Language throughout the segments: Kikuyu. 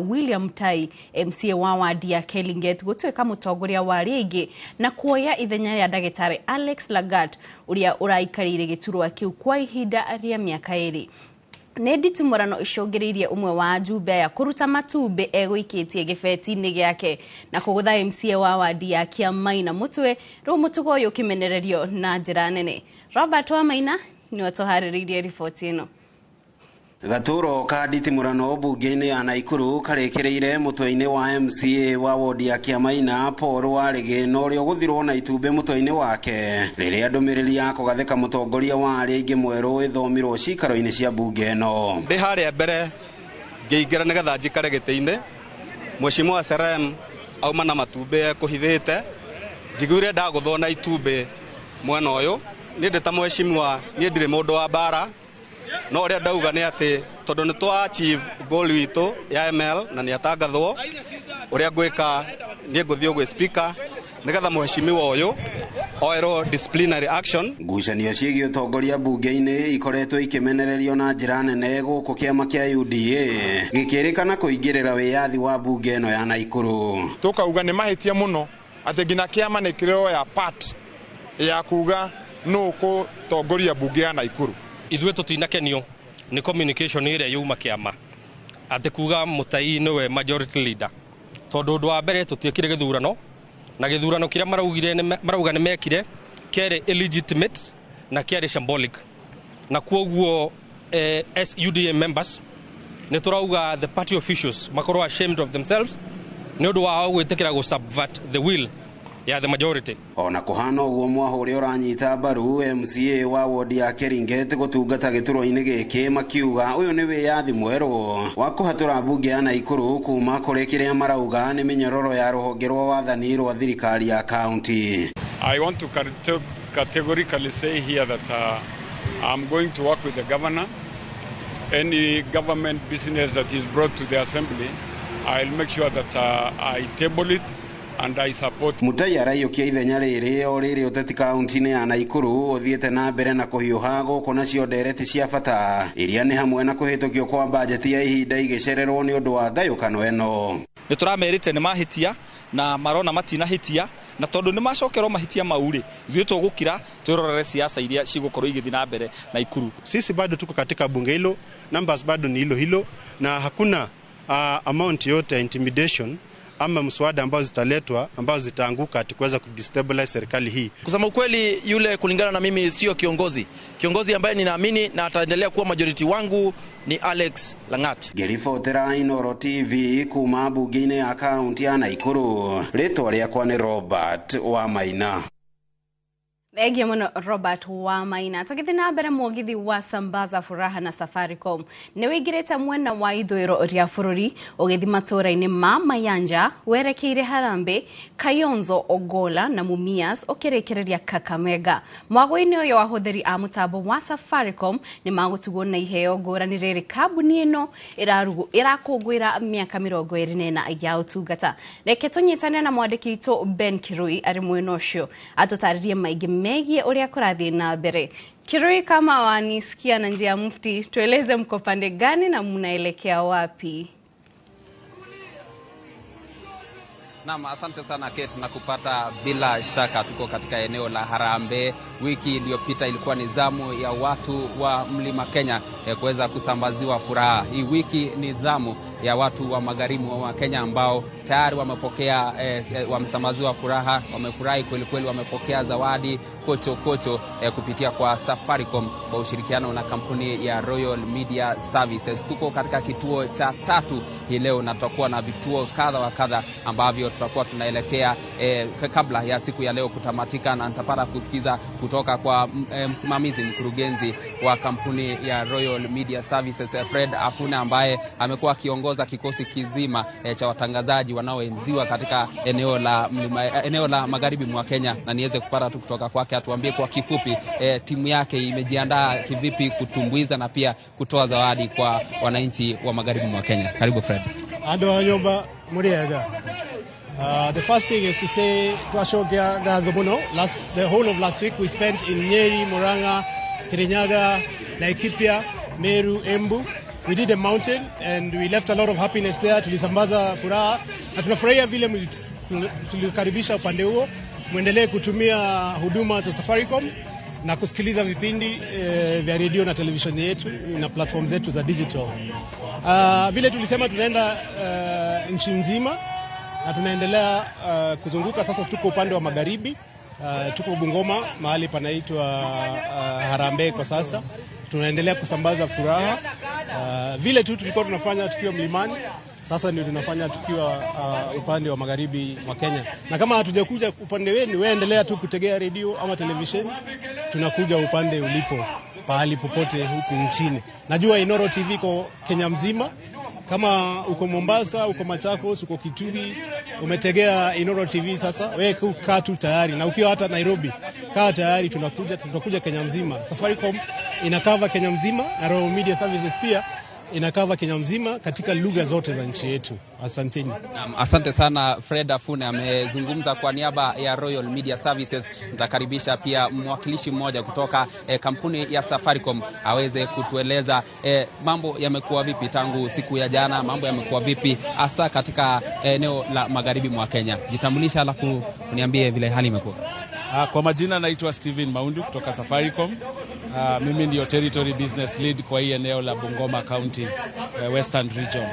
William Tai MCA wa wadi ya Keringet gutuika mutongoria wa arĩa aingĩ na kuoya ithenya rĩa ndagĩtarĩ Alex Lagat ũrĩa ũraikarĩire gĩturwa kĩu kwa ihinda rĩa mĩaka 2. Nĩ nditimũrano icũngĩrĩirie ũmwe wa ajumbe aya kũruta matumbĩ egũikĩtie gĩbeti-inĩ gĩake na kũgũtha MCA wa wadi ya Kĩamaina mũtwe, rĩu mũtugo ũyũ ũkĩmenererio na njĩra nene. Robert Wamaina nĩwe tũharĩrĩirie riboti ĩno. Gaturo ka nditimũrano mbunge-inĩ ya Naikuru karĩkĩrĩire mũtwe-inĩ wa MCA wa wodi ya Kĩamaina Paul Warĩgĩ na ũrĩa ũgũthirwo na itumbĩ mũtwe-inĩ wake rĩrĩa ndũmĩrĩri ya kũgathĩka mũtongoria wa arĩa aingĩ mwerũ ĩthomirwo cikaro-inĩ cia mbunge ĩno. Ndĩ harĩa mbere ngĩingĩra nĩgetha njikare gĩtĩ-inĩ, Mheshimiwa Serem auma na matumbĩ ekũhithĩte, njiguire ndagũthwo na itumbĩ mwena ũyũ. Niĩ ndĩ ta mheshimiwa, niĩ ndirĩ mũndũ wa mbara, no ũrĩa ndauga nĩ atĩ tondũ nĩ twa achieve goal witũ ya ML na nĩ atangathwo, ũrĩa ngwĩka niĩ ngũthiĩ gwĩ speaker nĩgetha mheshimiwa ũyũ oerwo disciplinary action. Ngucanio ciĩgiĩ ũtongoria mbunge-inĩ ikoretwo ikĩmenererio na njĩra nene gũkũ kĩama kĩa UDA gĩkĩrĩkana kũingĩrĩra wĩyathi wa mbunge ĩno ya Naikuru. Tũkauga nĩ mahĩtia mũno atĩ nginya kĩama nĩ kĩroya part ya kuga nũ ũgũtongoria mbunge ya Naikuru. Ithuĩ tũtinakenio nĩ communication ĩrĩa yuma kĩama atĩ kuga Mutai nĩwe majority leader, tondũ ũndũ wa mbere tũtiekire gĩthurano na gĩthurano kĩrĩa maraugire marauga nĩ mekire kĩarĩ illegitimate na kĩarĩ shambolic, na kwoguo as UDA members nĩ tũrauga the party officials makorwo ashamed of themselves nĩ ũndũ wao gwĩtĩkĩra gũ subvert the will ya the majority. Ona kuhana ũguo mwaho ũrĩa ũranyita mbaru MCA wa wodi ya Keringet gũtungata gĩturwa-inĩ gĩkĩ makiuga ũyũ nĩ wĩyathi mwerũ wa kũhatũra mbunge ya Naikuru kuma kũrĩ kĩrĩa marauga nĩ mĩnyororo ya rũhonge rwa wathani rwa thirikari ya county. I want to categorically say here that I'm going to work with the governor. Any government business that is brought to the assembly, I'll make sure that I table it and I support. Mutai araiyũkia ithenya rĩrĩ o rĩrĩ ũteti kaunti-inĩ ya Naikuru ũthiĩte na mbere na kũhiũha gũkũ nacio ndereti cia bata iria nĩ hamwe na kũhĩtũkio kwa bajeti ya ihinda igĩcererwo nĩ ũndũ wa ngayũkano ĩno. Nĩ tũramerĩte nĩ mahĩtia na marona matinahĩtia, na tondũ nĩ macokerwo mahĩtia mau rĩ, ithuĩ tũgũkira twĩrorere siasa iria cigũkorwo igĩthiĩ na mbere Naikuru. Sisi bado tuko katika bunge hilo, numbers bado ni hilo hilo, na hakuna amount yote ya intimidation ama mswada ambao zitaletwa ambao zitaanguka ati kuweza kudestabilize serikali hii. Kusema ukweli, yule kulingana na mimi sio kiongozi. Kiongozi ambaye ninaamini na ataendelea kuwa majority wangu ni Alex Langat. Ngĩribotera Inooro TV kuma mbunge-inĩ ya kaunti ya Naikuru, rĩtwa rĩakwa nĩ Robert Wamaina. Thengia mũno Robert Wamaina. Tũgĩthiĩ na mbere, mũgithi wa Sambaza Furaha na Safaricom nĩ wĩingĩrĩte mwena wa ithũĩro rĩa bũrũri ũgĩthiĩ matũũra-inĩ ma Mayanja, werekeire Harambee, Kayonzo, Ogola na Mumias ũkĩrĩkĩrĩria Kakamega. Mwago-inĩ ũyũ ahũthĩri a mũtambo wa Safaricom nĩ magũtugwo na iheo ngũrani rĩrĩ kambuni ĩno ĩrakũngũĩra mĩaka 24 ya ũtungata. Reke tũnyitane na mwandĩki witũ Ben Kirui arĩ mwena ũcio atũtarĩrie maingĩ megiĩ ũrĩa kũrathiĩ na mbere. Kirui, kama wanisikia na njia mufti, tueleze mko pande gani na mnaelekea wapi? Naam, asante sana Kate na kupata. Bila shaka tuko katika eneo la Harambee. Wiki iliyopita ilikuwa ni zamu ya watu wa Mlima Kenya kuweza kusambaziwa furaha. Hii wiki ni zamu ya watu wa magharibi wa Kenya ambao tayari wamepokea, wamesambaziwa furaha, wamefurahi kweli kweli, wamepokea zawadi kocho kocho kupitia kwa Safaricom kwa ushirikiano na kampuni ya Royal Media Services. Tuko katika kituo cha tatu hii leo na tutakuwa na vituo kadha wa kadha ambavyo tutakuwa tunaelekea kabla ya siku ya leo kutamatika, na nitapata kusikiza kutoka kwa msimamizi mkurugenzi wa kampuni ya Royal Media Services Fred Afuna, ambaye amekuwa akiongoza kikosi kizima cha watangazaji wanaoenziwa katika eneo la magharibi mwa Kenya, na niweze kupata tu kutoka kwake atuambie kwa kifupi timu yake imejiandaa kivipi kutumbuiza na pia kutoa zawadi kwa wananchi wa magharibi mwa Kenya. Karibu Fred. Andũ a nyũmba mũrĩega. The first thing is to say twacokea ngatho mũno. The whole of last week we spent in Nyeri, Murang'a, Kirinyaga, Laikipia, Meru, Embu. We did a mountain and we left a lot of happiness there. Tulisambaza furaha na tunafurahia vile tulikaribisha upande huo. Muendelee kutumia huduma za Safaricom na kusikiliza vipindi vya redio na televisheni yetu na platform zetu za digital. Vile tulisema tunaenda nchi nzima na tunaendelea kuzunguka. Sasa tuko upande wa magharibi, tuko Bungoma, mahali panaitwa Harambee kwa sasa. Tunaendelea kusambaza furaha vile tu tulikuwa tunafanya tukiwa mlimani, sasa ndio tunafanya tukiwa upande wa magharibi mwa Kenya. Na kama hatujakuja upande wenu, wewe endelea tu kutegea redio ama televisheni, tunakuja upande ulipo, pahali popote huku nchini. Najua Inoro TV iko Kenya mzima. Kama uko Mombasa, uko Machakos, uko Kitui, umetegea Inoro TV sasa, wewe kaa tu tayari. Na ukiwa hata Nairobi, kaa tayari, tunakuja Kenya mzima. Safaricom inakava Kenya mzima na Royal Media Services pia inakava Kenya mzima katika lugha zote za nchi yetu. Asanteni. Naam, asante sana. Fred Afune amezungumza kwa niaba ya Royal Media Services. Nitakaribisha pia mwakilishi mmoja kutoka kampuni ya Safaricom aweze kutueleza mambo yamekuwa vipi tangu siku ya jana, mambo yamekuwa vipi hasa katika eneo la magharibi mwa Kenya. Jitambulisha alafu uniambie vile hali imekuwa. Kwa majina naitwa Steven Maundu kutoka Safaricom. Mimi ndio Territory Business Lead kwa hii eneo la Bungoma County, Western Region.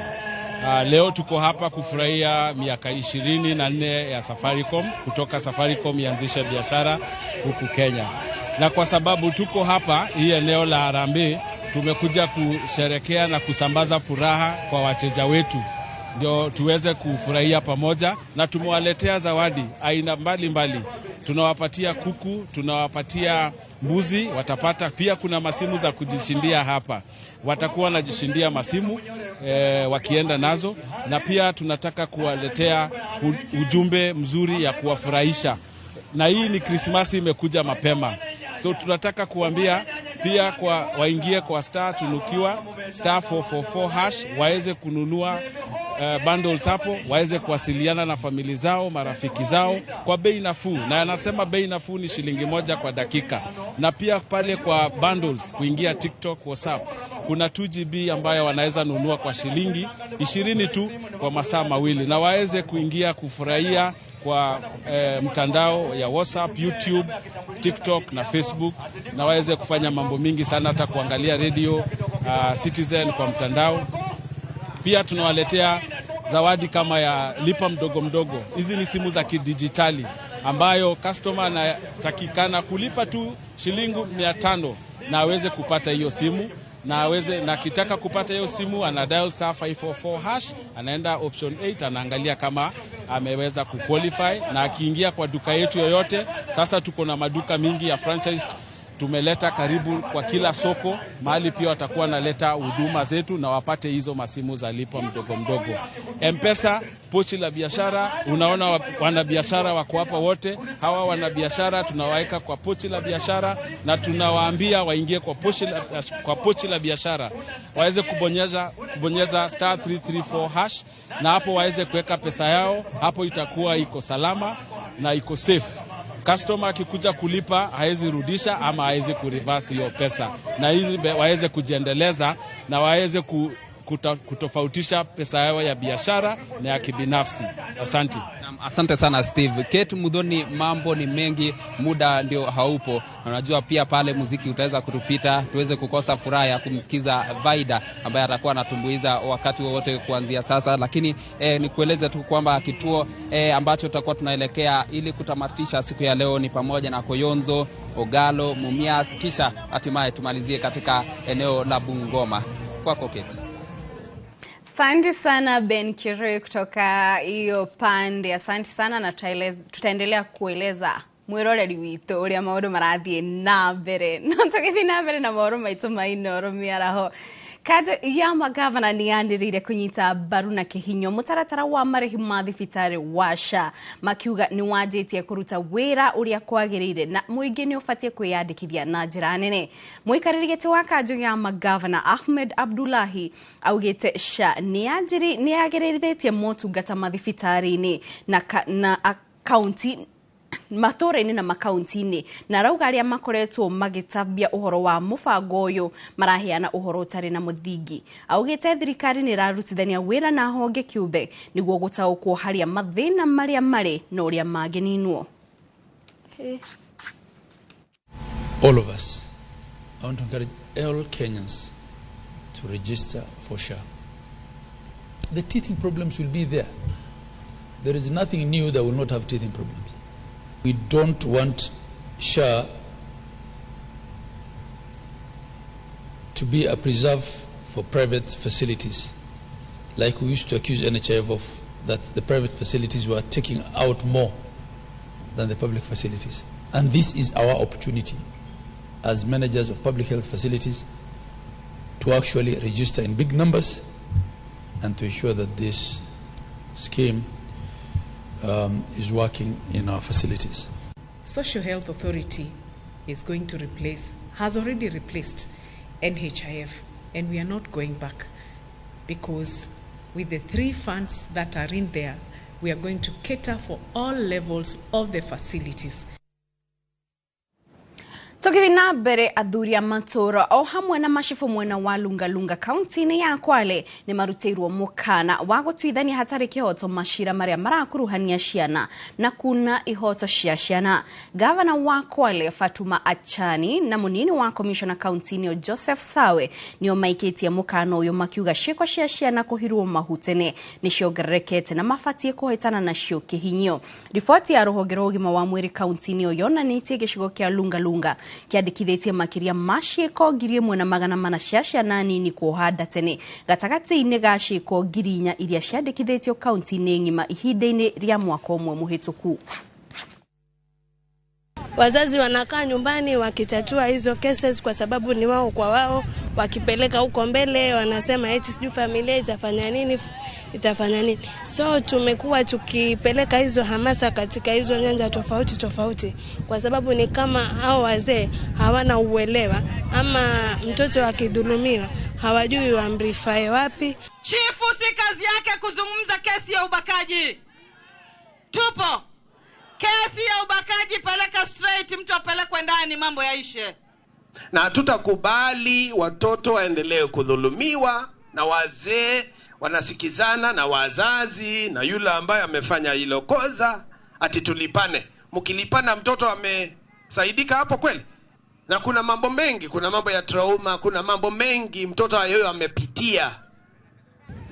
Leo tuko hapa kufurahia miaka 24 ya Safaricom, kutoka Safaricom ianzishe biashara huku Kenya. Na kwa sababu tuko hapa hii eneo la Harambee, tumekuja kusherekea na kusambaza furaha kwa wateja wetu, ndio tuweze kufurahia pamoja, na tumewaletea zawadi aina mbalimbali. Tunawapatia kuku, tunawapatia mbuzi, watapata pia. Kuna masimu za kujishindia hapa, watakuwa wanajishindia masimu wakienda nazo, na pia tunataka kuwaletea ujumbe mzuri ya kuwafurahisha, na hii ni Krismasi imekuja mapema, so tunataka kuambia pia kwa waingie kwa star tunukiwa star 444 hash waweze kununua bundles hapo, waweze kuwasiliana na famili zao, marafiki zao kwa bei nafuu, na anasema bei nafuu ni shilingi 1 kwa dakika. Na pia pale kwa bundles kuingia TikTok, WhatsApp, kuna 2GB ambayo wanaweza nunua kwa shilingi 20 tu kwa masaa 2, na waweze kuingia kufurahia kwa mtandao ya WhatsApp, YouTube, TikTok na Facebook, na waweze kufanya mambo mingi sana, hata kuangalia radio Citizen kwa mtandao. Pia tunawaletea zawadi kama ya lipa mdogo mdogo. Hizi ni simu za kidijitali ambayo customer anatakikana kulipa tu shilingi 500 na aweze kupata hiyo simu, na aweze, na akitaka kupata hiyo simu ana dial star 544 hash, anaenda option 8, anaangalia kama ameweza kuqualify, na akiingia kwa duka yetu yoyote. Sasa tuko na maduka mingi ya franchise tumeleta karibu kwa kila soko mahali, pia watakuwa naleta huduma zetu na wapate hizo masimu za lipa mdogo mdogo. M-Pesa, pochi la biashara, unaona wanabiashara wako hapa wote. Hawa wanabiashara tunawaweka kwa pochi la biashara na tunawaambia waingie kwa pochi la biashara, waweze kubonyeza star 334 hash, na hapo waweze kuweka pesa yao. Hapo itakuwa iko salama na iko safe. Customer akikuja kulipa haezi rudisha ama haezi kureverse hiyo pesa, na ili waweze kujiendeleza na waweze kutofautisha pesa yao ya biashara na ya kibinafsi. Asante. Asante sana Steve. Kate Muthoni, mambo ni mengi, muda ndio haupo. Na unajua pia pale muziki utaweza kutupita, tuweze kukosa furaha ya kumsikiza Vaida ambaye atakuwa anatumbuiza wakati wowote kuanzia sasa. Lakini nikueleze tu kwamba kituo ambacho tutakuwa tunaelekea ili kutamatisha siku ya leo ni pamoja na Koyonzo, Ogalo, Mumias, kisha hatimaye tumalizie katika eneo la Bungoma. Kwako Kate. Asante sana Ben Kirui kutoka hiyo pande. Asante sana, na tutaendelea kueleza mwiroreri witũ ũrĩa maũndũ marathiĩ na mbere. No tũgĩthiĩ na mbere na maũndũ maitũ ma Inooro mĩaraho. Kanjũ ya magavana nĩ yanĩrĩire kũnyita mbaru na kĩhinyo mũtaratara wa marĩhi ma thibitarĩ wa SHA, makiuga nĩ wanjĩtie kũruta wĩra ũrĩa kwagĩrĩire na mũingĩ nĩ ũbatiĩ kwĩyandĩkithia na njĩra nene. Mũikarĩri gĩtĩ wa kanjũ ya magavana Ahmed Abdullahi augĩte SHA nĩ yagĩrĩrithĩtie motungata mathibitarĩ-inĩ na kaunti matũũra-inĩ na makaunti-inĩ, na arauga arĩa makoretwo magĩtambia ũhoro wa mũbango ũyũ maraheana ũhoro ũtarĩ na mũthingi. Augĩte thirikari nĩ ĩrarutithania wĩra na honge kĩũmbe nĩguo gũtaũkwo harĩa mathĩna marĩa marĩ na ũrĩa mangĩninwo. All of us, I want to encourage all Kenyans to register for SHA. The teething problems will be there. There is nothing new that will not have teething problems. We don't want SHA to be a preserve for private facilities, like we used to accuse NHIF of, that the private facilities were taking out more than the public facilities. And this is our opportunity as managers of public health facilities to actually register in big numbers and to ensure that this scheme is working in our facilities. Social Health Authority is going to replace, has already replaced NHIF, and we are not going back, because with the 3 funds that are in there, we are going to cater for all levels of the facilities. Tugithi na mbere, athuri a matũra o hamwe na macibũ mwena wa Lungalunga kaunti-inĩ ya Kwale nĩ marutĩirwo mũkana wa gũtuithania hatarĩ kĩhoto macira marĩa marakuruhania ciana na kuna ihoto cia ciana. Gavana wa Kwale Fatuma Achani na munini wa komishona kaunti-inĩ Joseph Sawe nĩo maikĩtie mũkana ũyũ, makiuga ciĩko cia ciana kũhirwo mahu tene nĩ ciongererekete na mabatiĩ kũhĩtana nacio kĩhinyio. Riboti ya rũhonge rwa ũgima wa mwĩrĩ kaunti-inĩ ĩyo yonanĩtie gĩcigo kĩa Lungalunga kĩandĩkithĩtie makĩria ma ciĩko 1400 cia ciana nini kuoha nda tene gatagatĩ-inĩ ga ciĩko 4,000 iria ciandĩkithĩtio kaunti-inĩ ng'ima ihinda-inĩ rĩa mwaka ũmwe mũhĩtũku. Wazazi wanakaa nyumbani wakitatua hizo cases kwa sababu ni wao kwa wao, wakipeleka huko mbele wanasema eti sijui familia itafanya nini, itafanya nini. So tumekuwa tukipeleka hizo hamasa katika hizo nyanja tofauti tofauti, kwa sababu ni kama hao wazee hawana uelewa, ama mtoto akidhulumiwa hawajui wamrifae wapi. Chifu si kazi yake kuzungumza kesi ya ubakaji. Tupo. Kesi ya ubakaji peleka straight, mtu apelekwe ndani, mambo yaishe. Na hatutakubali watoto waendelee kudhulumiwa na wazee wanasikizana na wazazi na yule ambaye amefanya hilo kosa ati tulipane. Mkilipana mtoto amesaidika hapo kweli? Na kuna mambo mengi, kuna mambo ya trauma, kuna mambo mengi mtoto hayo amepitia.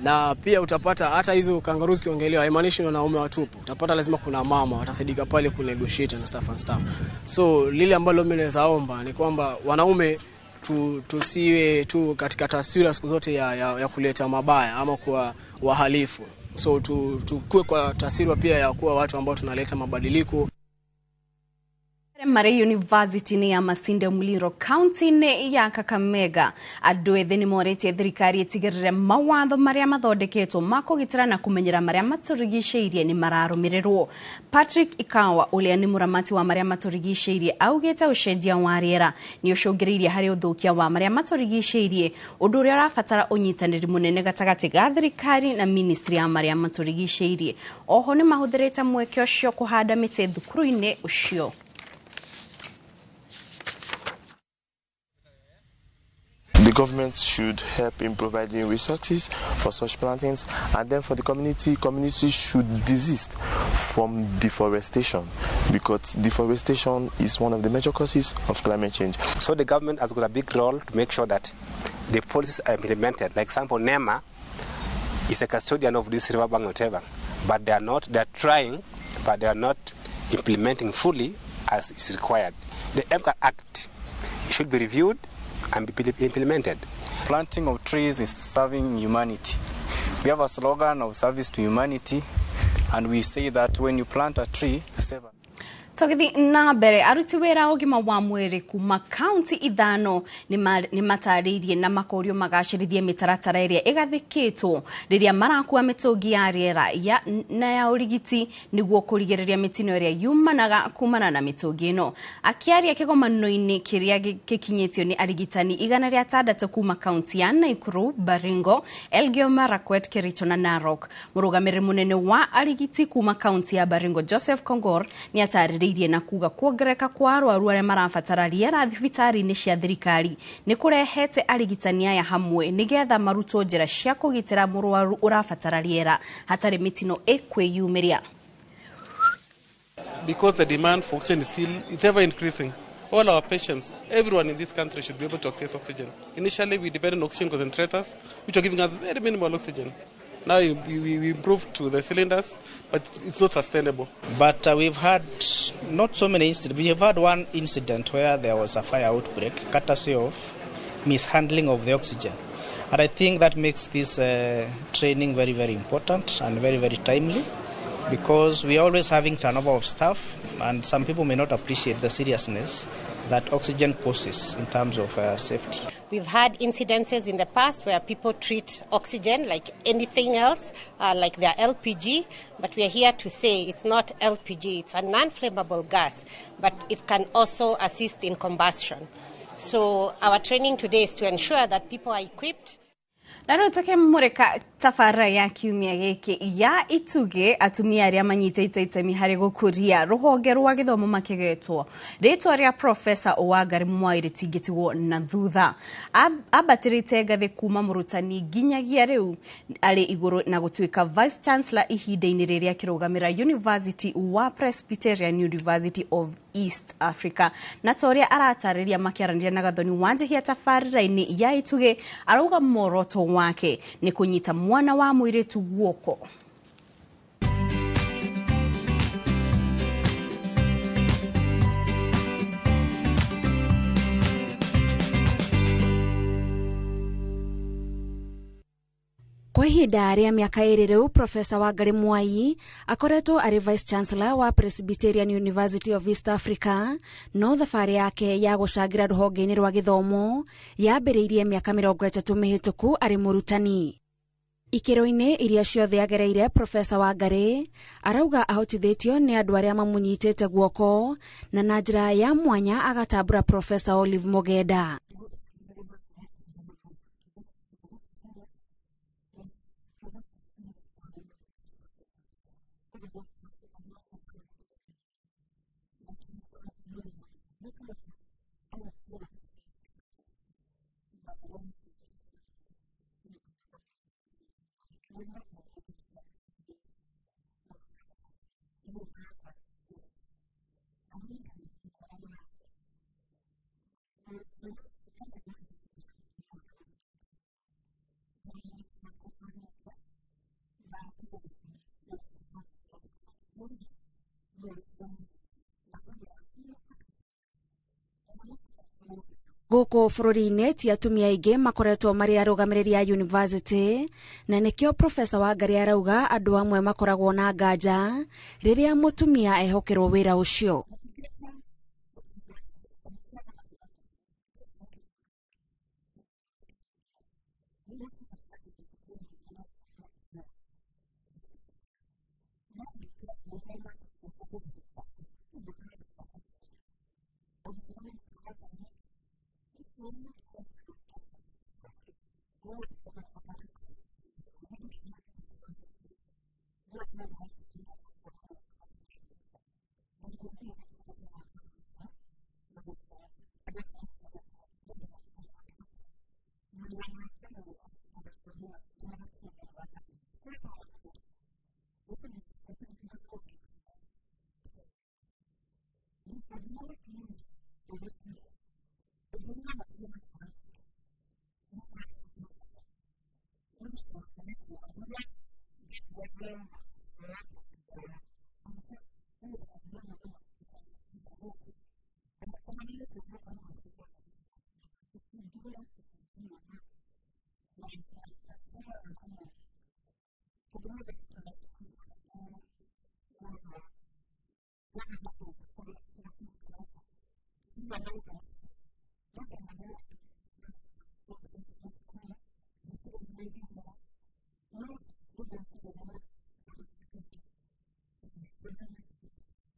Na pia utapata hata hizo kangaroos kiongelewa haimaanishi wanaume watupu. Utapata lazima kuna mama watasaidika pale ku negotiate and stuff and stuff. So lile ambalo mimi naweza omba ni kwamba wanaume tusiwe tu katika taswira siku zote ya kuleta mabaya ama kwa wahalifu. So tukue kwa taswira pia ya kuwa watu ambao tunaleta mabadiliko. Mare University ni ya Masinde Muliro County ni ya Kakamega. Andũ ethĩ nĩ morĩtie thirikari ĩtigĩrĩre mawatho marĩa mathondeketwo ma kũgitĩra na kũmenyera marĩa matũrigicĩirie nĩ mararũmĩrĩrwo. Patrick Ikawa ũrĩa nĩ mũramati wa marĩa matũrigicĩirie augĩte ũcenjia wa rĩera nĩ ũcũngĩrĩirie harĩ ũthũkia wa marĩa matũrigicĩirie, ũndũ ũrĩa ũrabatara ũnyitanĩri mũnene gatagatĩ ga thirikari na ministry ya marĩa matũrigicĩirie. Oho nĩ mahũthĩrĩte mweke ũcio kũhanda mĩtĩ thukuru-inĩ ũcio. The government should help in providing resources for such plantings, and then for the community, community should desist from deforestation, because deforestation is one of the major causes of climate change. So the government has got a big role to make sure that the policies are implemented. Like example, NEMA is a custodian of this riverbank, whatever, but they are not, they are trying, but they are not implementing fully as is required. The EMCA Act should be reviewed and be implemented. Planting of trees is serving humanity. We have a slogan of service to humanity, and we say that when you plant a tree, you save a Tugithi na mbere, aruti wĩra a ũgima wa mwĩrĩ kuma kaunti 5 nĩ matarĩirie na makorio magacĩrithie mĩtaratara ĩrĩa ĩgathĩkĩtwo rĩrĩa marakua mĩtũngi ya rĩera na ya ũrigiti nĩguo kũrigĩrĩria mĩtino ĩrĩa yumanaga kumana na mĩtũngi ĩno. Akĩaria kĩgomano-inĩ kĩrĩa gĩkinyĩtio nĩ arigitani 106 kuma kaunti ya Nakuru, Baringo, Elgeyo Marakwet, Kericho na Narok, mũrũgamĩrĩri mũnene wa arigiti kuma kaunti ya Baringo Joseph Kongor nĩ atarĩrĩirie Ambĩrĩirie na kuga kuongereka kwa arwaru arĩa marabatara rĩera thibitarĩ-inĩ cia thirikari nĩ kũrehete arigitani aya hamwe nĩgetha marutwo njĩra cia kũgitĩra mũrwaru ũrabatara rĩera hatarĩ mĩtino ĩkwĩyumĩria. Because the demand for oxygen is still, it's ever increasing. All our patients, everyone in this country should be able to access oxygen. Initially, we depended on oxygen concentrators, which were giving us very minimal oxygen. Now we improved to the cylinders, but it's not sustainable. But we've had not so many incidents. We have had one incident where there was a fire outbreak, courtesy of mishandling of the oxygen. And I think that makes this training very, very important and very, very timely, because we are always having turnover of staff, and some people may not appreciate the seriousness that oxygen poses in terms of safety. We've had incidences in the past where people treat oxygen like anything else, like their LPG, but we are here to say it's not LPG, it's a non-flammable gas, but it can also assist in combustion. So our training today is to ensure that people are equipped. Na rĩu tũkĩmũrĩka tabara ya kiumia gĩkĩ ya Itugĩ, atumia arĩa manyitĩte itemi harĩ gũkũria rũhonge rwa gĩthomo makĩgetwo rĩtwa rĩa Professor Wangari Mwai rĩtingĩtigwo na thutha. Ambatĩrĩte ngathĩ kuma mũrutani nginyagia rĩu arĩ igũrũ na gũtuĩka Vice Chancellor ihinda-inĩ rĩrĩa akĩrũgamĩra University wa Presbyterian University of East Africa. Na ta ũrĩa aratarĩria makĩaranĩria na Gathoni Wanjihia tabarĩra-inĩ ya Itugĩ, arauga muoroto wake nĩ kũnyita mwana wa mũirĩtu guoko. Kwa ihinda rĩa mĩaka 2 rĩu, Professor Wangari Mwai akoretwo arĩ Vice Chancellor wa Presbyterian University of East Africa, no thabarĩ yake ya gũcangĩra rũhonge-inĩ rwa gĩthomo yambĩrĩirie mĩaka 30 mĩhĩtũku arĩ mũrutani. Ikĩro-inĩ iria ciothe agereire, Professor Wangari arauga ahotithĩtio nĩ andũ arĩa mamũnyitĩte guoko na njĩra ya mwanya agatambũra Professor Olive Mogenda. Gũkũ bũrũri-inĩ ti atumia aingĩ makoretwo marĩ arũgamĩrĩri a university, na nĩkĩo Professor Wangari arauga andũ amwe makoragwo na nganja rĩrĩa mũtumia ehokerwo wĩra ũcio.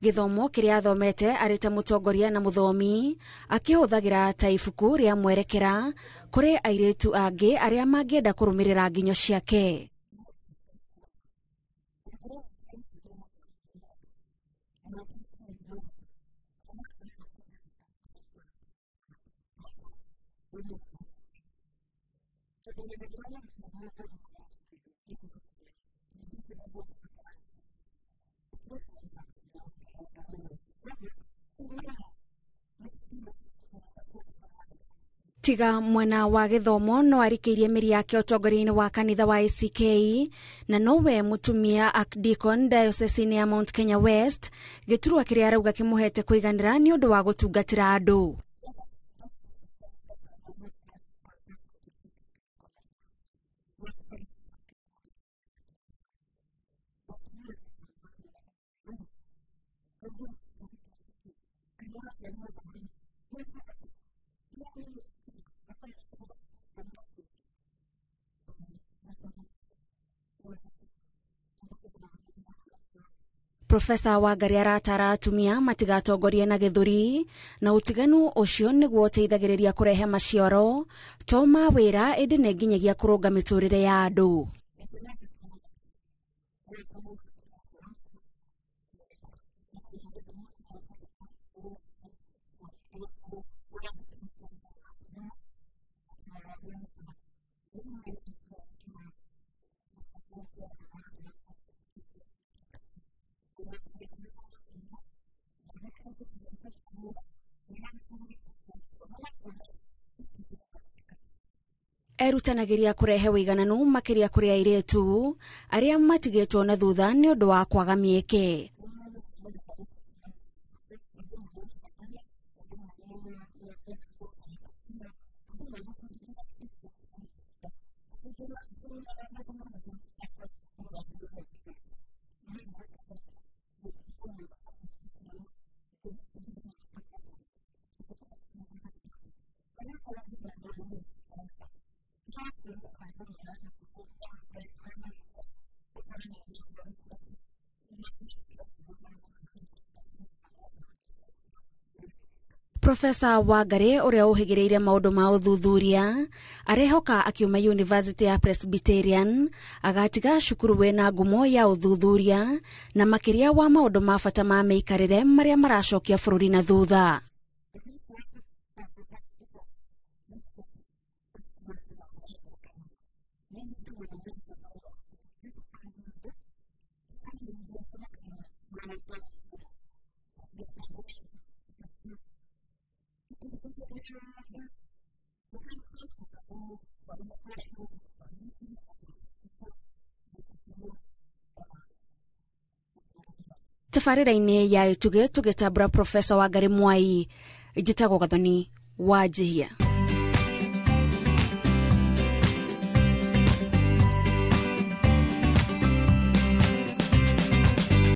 Gĩthomo kĩrĩa athomete arĩ ta mũtongoria na mũthomi akĩhũthagĩra ta ibuku rĩa mwerekera kũrĩ airĩtu angĩ arĩa mangĩenda kũrũmĩrĩra nginyo ciake. Tiga mwena wa gĩthomo no arikĩirie mĩri yake ũtongoria-inĩ wa kanitha wa ACK na nowe mũtumia Archdeacon diocese-inĩ ya Mount Kenya West, gĩturwa kĩrĩa arauga kĩmũhete kũiganĩra nĩ ũndũ wa gũtungatĩra andũ. Profesa Wangari aratara atumia matigatongorie na gĩthũri na ũtiganu ũcio nĩguo ũteithagĩrĩria kũrehe maciaro to ma wĩra ĩndĩ nĩ nginyagia kũrũnga mĩtũrĩre ya andũ. Erutanagĩria kũrehe ũigananu makĩria kũrĩ airĩtu arĩa matigĩtwo na thutha nĩ ũndũ wa kwaga mĩeke. Profesa Wangari ũrĩa ũhĩgĩrĩire maũndũ ma ũthuthuria arehoka akiuma University ya Presbyterian agatiga cukuru wĩna ngumo ya ũthuthuria na makĩria wa maũndũ ma bata ma mĩikarĩre marĩa maracokia bũrũri na thutha. Tabarĩra-inĩ ya Ĩtugĩ tũgĩtambũra Profesa Wangari Mwai, njĩtagwo Gathoni wa Njihia.